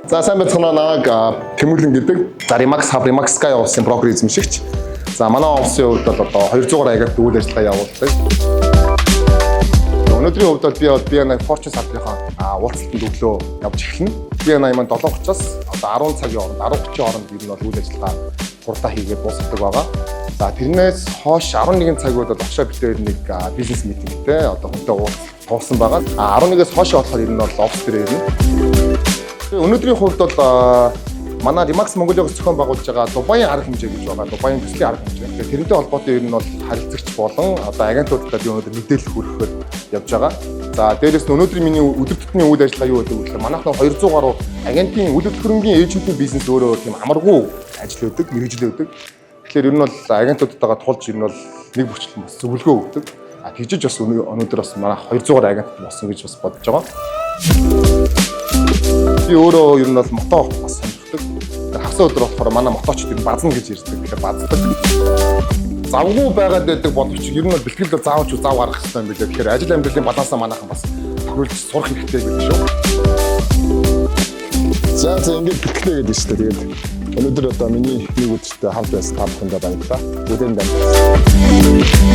За, сайн байцгаана уу, намайг Тэмүүлэн гэдэг. За, Remax Hub, Remax Sky офисын брокер эзэмшигч. За, манай офисын хувьд бол одоо 200 гаруй агент үйл ажиллагаа явуулдаг. Өнөөдрийн хувьд бол би бол BNI Fortune салбарынхаа уулзалтанд өглөө явж эхэлнэ. BNI маань 7:30-аас одоо 10 цагийн хооронд, 10:30 хооронд ер нь бол үйл ажиллагаа хурдаа хийгээд дуусгадаг байгаа. За, тэрнээс хойш 11 цаг үед бол огшоо бид хоёр нэг бизнес meeting тэй одоо хүнтэй уулзалт туусан байгаа. 11-ээс хойш болохоор ер нь бол офис дээр ирнэ. Өнөөдрийн хувьд бол манай Remax Mongolia-г зохион байгуулж байгаа Дубайн арга хэмжээ гэж байгаа. Дубайн төслийн арга хэмжээ. Тэгэхээр тэрнтэй холбоотой ер нь бол харилцагч болон одоо агентуудад би өнөөдөр мэдээлэл хүргэхээр явж байгаа. За, дээрэс нь өнөөдрийн миний өдөр тутмын үйл ажиллагаа юу гэдэг вэ гэхээр манайх нэг 200 гаруй агентын үйл хөдлөх agent ийн бизнес өөрөө тийм амаргүй ажил өгдөг, мэргэжил өгдөг. Тэгэхээр ер нь бол агентуудтайгаа тулж ер нь бол нэг бүрчлэн бас зөвлөгөө өгдөг. А тэгжиж бас өнөөдөр бас манай 200 гаруй агент болсон гэж бас бодож байгаа. Би өөрөө ер нь бол мото бас сонирхдаг. Тэр хагас өдөр болохоор манай моточд ер нь базна гэж ярьдаг. Тэгэхээр баздаг. Завгүй байгаад байдаг боловч ер нь бол бэлтгэл бол заавч зав гаргах хэрэгтэй юм билээ. Тэгэхээр ажил амьдралын балансаа манайхан бас тохируулж сурах хэрэгтэй гэдэг шүү. За, ингээд бэлтгэлээ гэдэг шүү дээ. Тэгээд өнөөдөр одоо миний нэг өдөртөө хамт байсан та бүхэндээ баярлалаа. Өдөр нь дамжуулсан.